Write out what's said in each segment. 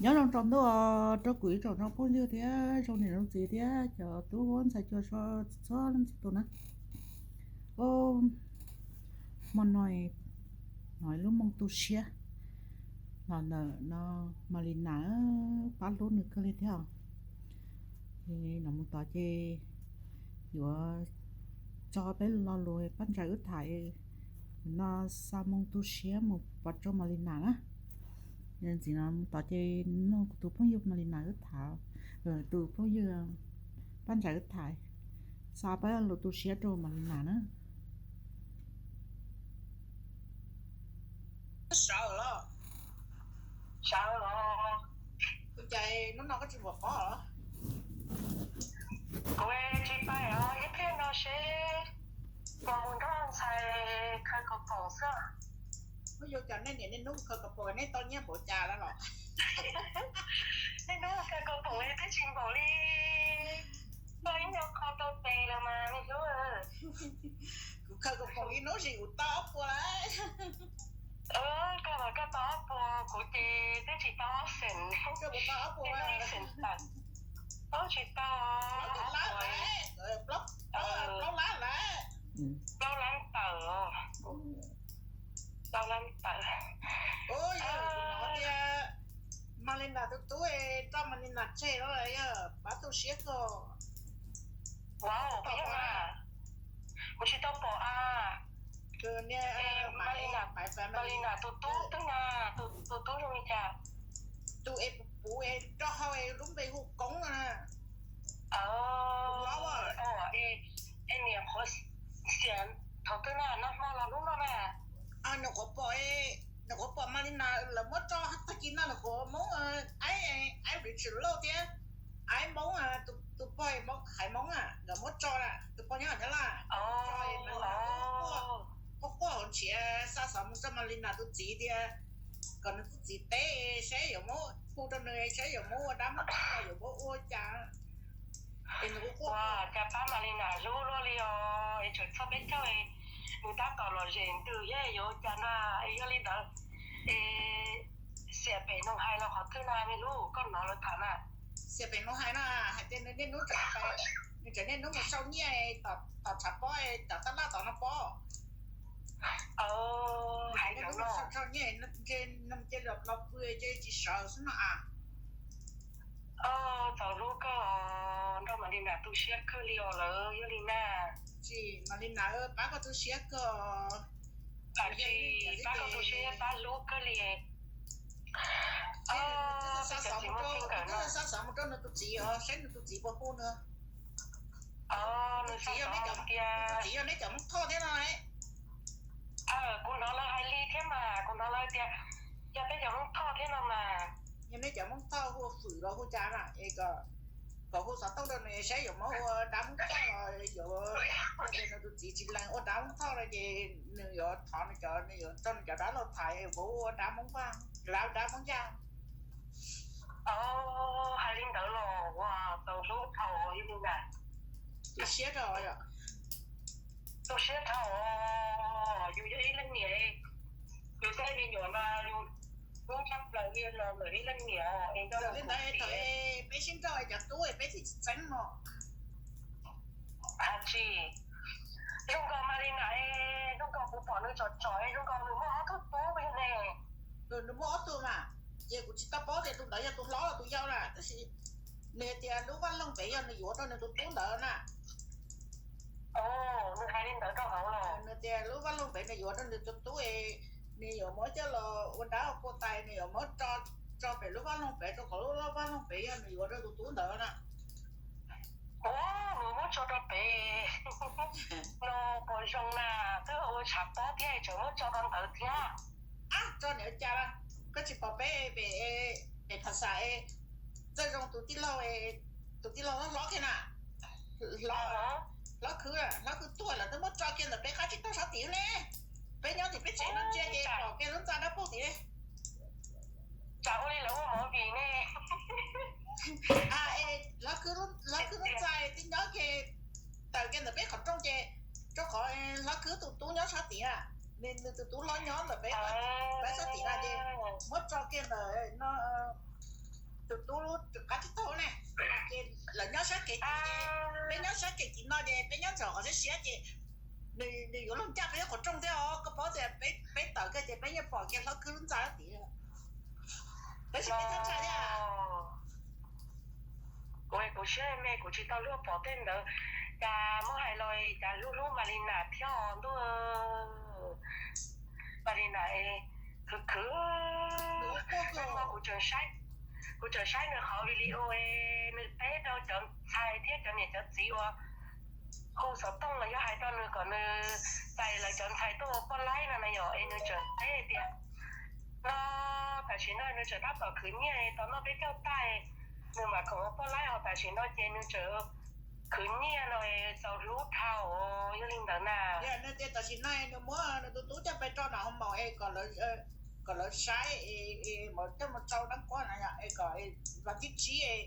Nyob zoo tsaus ntuj rau kuv ib tsoom phooj ywg thiab zoo niam zoo txiv thiab cov tub huab ntxhais cua txhua leej txhua tus na. Hmo no hnov ib lub moo tu siab los ntawm no, Malina pab hlub nws kawg li thiab os. Ces no mus tod ces yuav tso peb lo lus pab ntsaws wb tham no, xa moo tu siab mus pov rau Malina na. Ntxiv no mus tod ces nrog kuv tus phooj ywg Malina wb tham, tus phooj ywg pab ntsaws wb tham, xa pab lus tu siab rau Malina na. Sawv los, sawv los, kuv cas hnub no koj tsis pom pob los? Kuv tsis pais os, ib pliag no seb puas mus nrog ntxhais khaws kaus poom xwb. Hnub yuav cas nej niam nej hnub khaws kaus poom nej tau nyiaj npaum cas lawm los? Nej hnub khaws kaus poom twb tsis npaum li, tau ib nyuag qho tau tes los mas me hlub. Kuv khaws kaus poom ib hnub zis kuv tau ob puas lawm. Koj los koj tau ob puas, kuv ces twb tsis tau ob xees, tsis tau, plaub lab lawm, plaub lab tawm, plaub lab tawm. Ua yog kuv hnov tias Malina tus tub es roj Malina tseg los yog pab tu siab koj. Kuv tsis tau pom a. Malina tus tub twb na, tus tub zoo li cas? Tus es puv es roj hau es lub npe hu Koob na. Niam qhuav xiam thaum twg na, nag hmo los hnub no na? Nws qhuav pom, nws qhuav pom Malina lawv muab tso tag kis no, nws qhuav Moob, Aib, Aib Richard Lauj thiab Aib Moob, tus pog Haiv Moob na, nkawd muab tso na, tus pog nyob Nyab Laj, quaj quaj hauv nrhiav xa xov mus rau Malina tus txiv tias kom nws tus txiv teb saib yuav muab hu rau nws saib yuav muab ua dab muab qhua yuav muab ua cas. Es nws kuj quaj, cas pab Malina hlub luaj li os, es tseem txog peb caug, nws tab tom lom zem ntws thiab yuav ua cas na. Es yog li ntawd, es xiam pem nws hais los qhov twg na me hlub, koj hnov lawv tham na? Xiam pem nws hais no, hais tias nws niaj hnub, nws tseem niaj hnub mus sau nyiaj tom tshav pob, tom tab laj tom no pob. Hais tias nws mus sau nyiaj, nws cia li los pw ces tsis sawv xwb no a. Txaus hlub koj, nrog Malina tu siab kawg li os lawm, yog li na. Tsis, Malina pab koj tu siab kawg. Tam sis pab koj tu siab, pab hlub kawg li. Xa xov mus rau nws tus txiv os, saib nws tus txiv puas hu nws. Nws txiv yog neb cov Hmoob Thoj thiab no. Kuv hnov lawv hais li thiab mas, kuv hnov lawv tias yog peb cov Hmoob Thoj thiab no mas. Yog neb cov Hmoob Thoj hu Fwm los hu cas na, es kom hu xov tooj rau nws saib yuav muab ua dab Hmoob Thoj los yuav, yog tias nws tus txiv tsis lees ua dab Hmoob Thoj no ces nws yuav thov nws cov, nws yuav rau nws cov dab laug tham yuav ua dab Hmoob Vaj, dab Hmoob Yaj. Hais li ntawd los ua tau hlub dhau li na. Tu siab dhau, tu siab dhau. Yus yog ib leej niam, yus tej me nyuam mas yus hlub tshaj plaws li los lawm ib leej niam. Li ntawd thaum peb sib nrauj cov tub peb thiaj tsis txeeb no. Tsis, zoo nkaus Malina, zoo nkaus kuv pom nws tsom tsom, zoo nkaus nws muaj ob tug tub yog ne. Nws muaj ob tug mas, ces kuv tsis tau paub tias tus ntawd yog tus hlob los tus yau na, tab sis nws tias lub vaj loog pem yog nws yuav rau nws tus tub ntawd na. Nws hais li ntawd rau hauv los? Nws tias lub vaj loog pem nws yuav rau nws tus tub es nws yuav muab coj los ua dab ua qhua tas, nws yuav muab tso pem lub vaj loog pem, rau qhov lub vaj loog pem yog nws yuav rau tus tub ntawd na. Ua, nws muab tso rau pem no puas zoo na, twb ua tshav pob thiab tseem muab tso rau ntawd thiab. Ab, tso niam cas, koj tsis pom peb pem, pem Phas Xas, Txawj Zoo tus tij laug, tus tij laug hlob kiag na, hlob, hlob khwv, hlob khwv tuag lawm twb muab tso kiag ntawm peb qab tsib taug sab tid ne. Peb nyob tim peb tsev no ntsia ces pom kiag lub ntxa dab paug tid. Tsam ua li lawv ua movie ne. Hlob khwv, hlob khwv lub ntxa twb nyob kiag, tawm kiag ntawm peb qhov rooj ces, rau qhov hlob khwv tus tub nyob sab tid na, nws tus tub hlob nyob ntawm peb, peb sab tid na ces muab tso kiag ntawm no, tus tub lub qab tib taug ne, ces lawv nyob sab kev tim, peb nyob sab kev tim no ces peb nyob ntawm qhov siab siab ces nws yuav luag ncaj peb qhov rooj thiab os. Koj paub tias peb tawm kiag ces peb yeej pom kiag hlob khwb lub ntxa tim, tab sis peb thaj tsam thiab. Kuv, kuv siab me, kuv tsis tau luag pom tej ntawd. Cas muab hais los cas hlub hlub Malina thiab ntuj. Malina es khwv khwv, kuv tseem saib, kuv tseem saib nws qhov video es nws teb rau cov ntxhais thiab cov niam cov txiv uas hu xov tooj los yog hais rau nws kom nws txais lawv cov ntxhais tuaj ua poj laib no na yom, es nws tseem teb tias no tam sim no nws tseem tab tom khwv nyiaj tau noj peb caug tag, nws mam khoom ua poj laib, ho tam sim no ces nws tseem khwv nyiaj no txaus hlub dhau, yog li ntawd na. Tam sim no nws muab nws tus tub coj pais rau nram hoo maum es kom lawv saib, coj mus tsau dab kuab na, es kom vas thib tsib,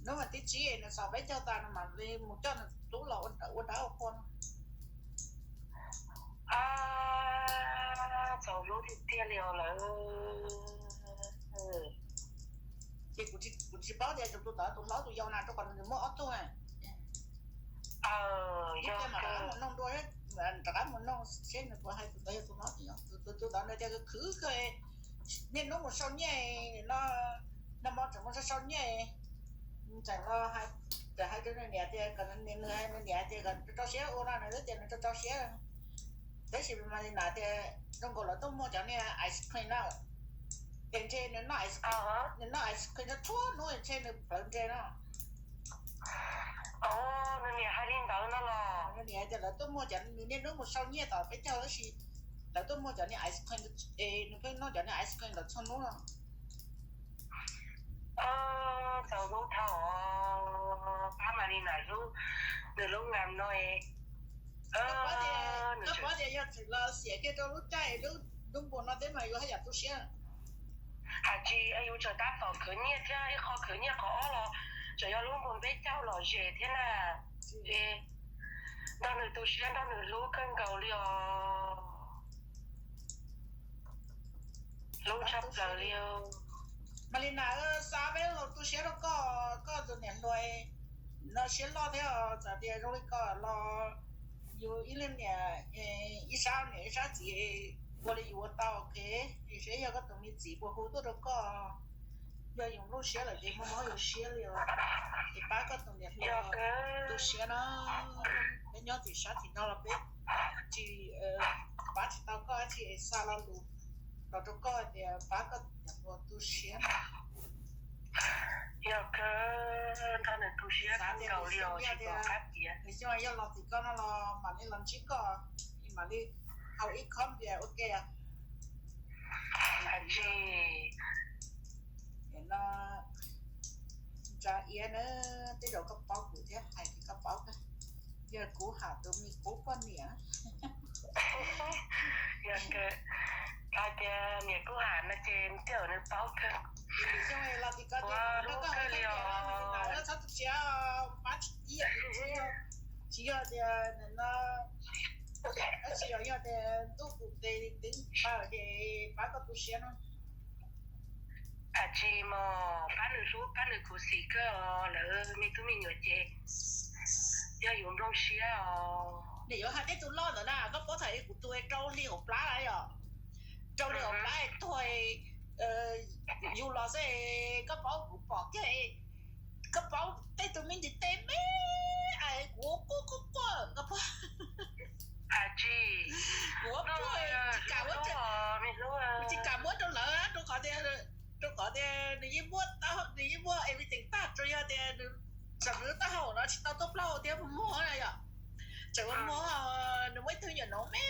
hnub vas thib tsib nws xaus peb caug tas nws mam li mus coj nws tub los ua dab ua qhua no. Txaus hlub tiag tiag li os lawm. Ces kuv tsis paub tias tus tod tus hlob tus yau na, rau qhov nws muaj ob tug. Ib pliag mam rov qab mus noog dua, rov qab mus noog seb nws puas hais tus ntawd yog tus hlob tus yau. Tus tod nws tias khwv kawg, niaj hnub mus sau nyiaj, nag hmo tseem mus sau sau nyiaj. Tseem los hais, tseem hais rau nws niam tias kom nws, nws hais nws niam tias kom rau rau siab ua no, nws twb tias nws rau rau siab. Tab sis Malina tias zoo nkaus lawv tuaj muag cov niag ice cream na, es ntshe nws noj ice cream, nws noj ice cream txhua hnub ntshe nws plawv ntshe no. Nws niam hais li ntawd no los? Nws niam tias lawv tuaj muag cov, nws niaj hnub mus sau nyiaj tom peb caug tab sis lawv tuaj muag cov niag ice cream, es nws pheej noj cov niag ice cream ntawd txhua hnub no. Txaus hlub dhau, pab Malina hlub nws lub ngam no. Koj paub tias yog txwm los xiam kiag rau lub caij lub npua no thiab mas yus haj yam tu siab. Hais tsis yus tseem tab tom khwv nyiaj thiab, ib qho khwv nyiaj qhov ob los tseem yog lub npua peb caug lom zem thiab na. Nrog nws tu siab nrog nws hlub kawg nkaus li os. Hlub tshaj plaws li. Malina, xav peb los tu siab rau koj, koj tus niam hluas no siab loj thiab, txawm tias zoo li ko los yus ib leeg niam, ib sab niam ib sab txiv, ua li yus ua tau, ok. Seb yog koj tus me txiv puas hu tuaj rau koj. Yog yus lub siab lawm ces muaj mob yus siab li os. Es pab koj tus niam hluas tu siab no. Peb nyob tim sab tim no los peb tsis pab tsis tau koj dab tsi, es xa lo lus los rau koj tias pab koj tus niam hluas tu siab no. Yog kawg, nrog nws tu siab kawg nkaus li os, tsis pom qab tias nws xyoo yog los tim koj no los mam li los ntsib koj, es mam li haus ib khob beer ua ke. Hais tsis no, Ntsa Iab na, tej zaum koj paub kuv thiab, hais tias koj paub kawg. Yog Kub Ham tus me qub poj niam. Yog hais tias niam Kub Ham no ces tej zaum nws paub kawg. Xyoo los tim koj ces rau koj hais tias txhob tu siab, pab tsis tib, tsis yog tias no, tab sis yog tias ntuj tus tes twb pab ces pab koj tu siab no. Hais tsis mos, pab nws hlub pab nws khuv xim kawg, lawv me tub me nyuam ces yog yus nplooj siab os. Nim yuav hais tej tus loj ntawd na, koj paub thaum kuv tus rau hli hauv plab lawm yom, rau hli hauv plab tuag, yus los xwb, koj paub kuv pom kiag, koj paub tej tus me ntsis tes me, kuv quaj quaj quaj, koj paub. Hais tsis, kuv quaj, kuv tsis kam muab, kuv tsis kam muab rau lawv, rau qhov tias, rau qhov tias nws yeej muaj, nws yeej muaj everything tag, rau yog tias nws tseem nws taub hau no tsis tau tuaj plaub hau thiab muag na yom. Tseem ua muag, nws muaj ib tug nyuam nov me,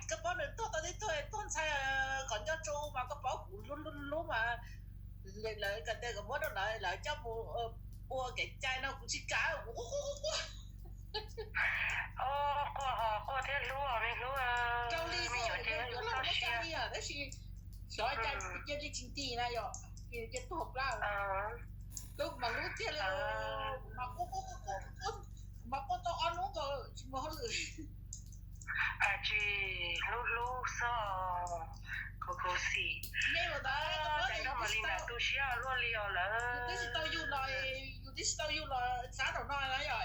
koj paub nws tuag tau tib tug tuag ntxhais, qhov ncauj tso mas koj paub kuv hlub hlub hlub mas, lawv kom tias kom muab rau lawv, lawv coj mus ua kev cai no kuv tsis kam, kuv quaj quaj quaj quaj. Quaj ho quaj thiab hlub me hlub, rau li me nyuam ces yuav los muaj cai li tab sis xyov cai cia li tsis nti na yom, ces cia tuag plab. Lub mas hlub tiag li, kuv mas quaj quaj quaj quaj, kuv mas quaj tau ob hnub nkaus tsis muaj hauj lwm. Hais tsis hlub hlub xwb, khuv khuv xim. Ua ntawd mas li ntawd tu siab luaj li os lawm. Yus twb tsis tau yug los, yus twb tsis tau yug los sab nraum no na yom,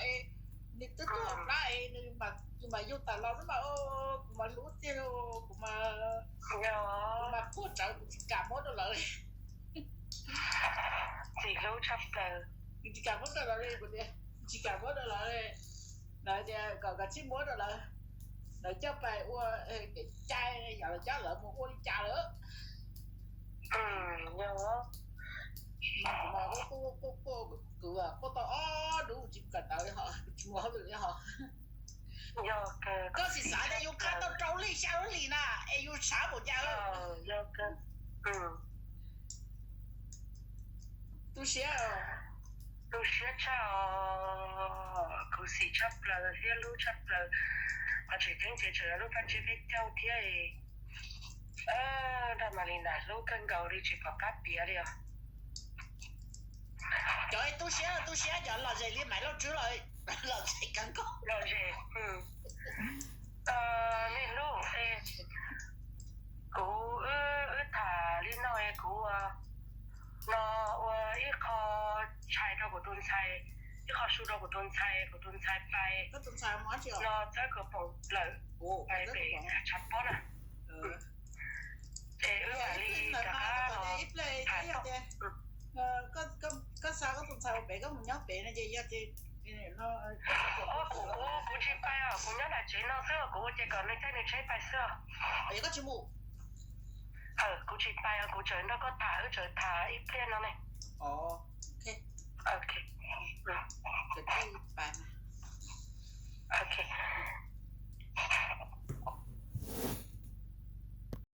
nws twb tuaj hauv plab es nws, yus mam yug tawm los xwb mas, kuv mas hlub tiag, kuv mas, kuv mas quaj tsawv, kuv tsis kam muab rau lawv li. Tsis hlub tshaj plaws. Kuv tsis kam muab rau lawv li, kuv tias tsis kam muab rau lawv li. Lawv tias kom kav tsij muab rau lawv, lawv coj pais ua kev cai, yog lawv coj lawv mus ua li cas lawm. Kuv mas quaj quaj quaj, kuv quaj tau ob hnub tsis kawm ntawv li hos, tsis mus hauj lwm li hos. Koj tsis xav tias yus qha tau rau hli xya lub hlis na es yus xav npaum cas? Tu siab, tu siab tshaj os, khuv xim tshaj plaws thiab hlub tshaj plaws. Qhov tseem ceeb ces tseem yog lub paj tsib peb caug thiab. Nrog Malina hlub kawg nkaus li tsis pom qab piav li os. Cov tu siab tu siab cov lom zem li Maiv Lauj Tswb los lom zem kawg nkaus. Lom zem. Niaj hnub kuv wb tham li no es kuv no ua ib qho tshais rau kuv tus ntxhais, ib qho su rau kuv tus ntxhais, kuv tus ntxhais pais no txawb kuv poom plawm pem tshav pob na. Es wb mam li rov qab los tham. Koj xa koj tus ntxhais ua pem, koj mus nyob pem no ces yog tias, kuv, kuv tsis pais os, kuv nyob nram tsev no xwb, kuv ua ces kom nws caij nws tsheb pais xwb os. Koj tsis mus? Kuv tsis pais os, kuv tseem nrog koj tham, wb tseem tham ib pliag no ne.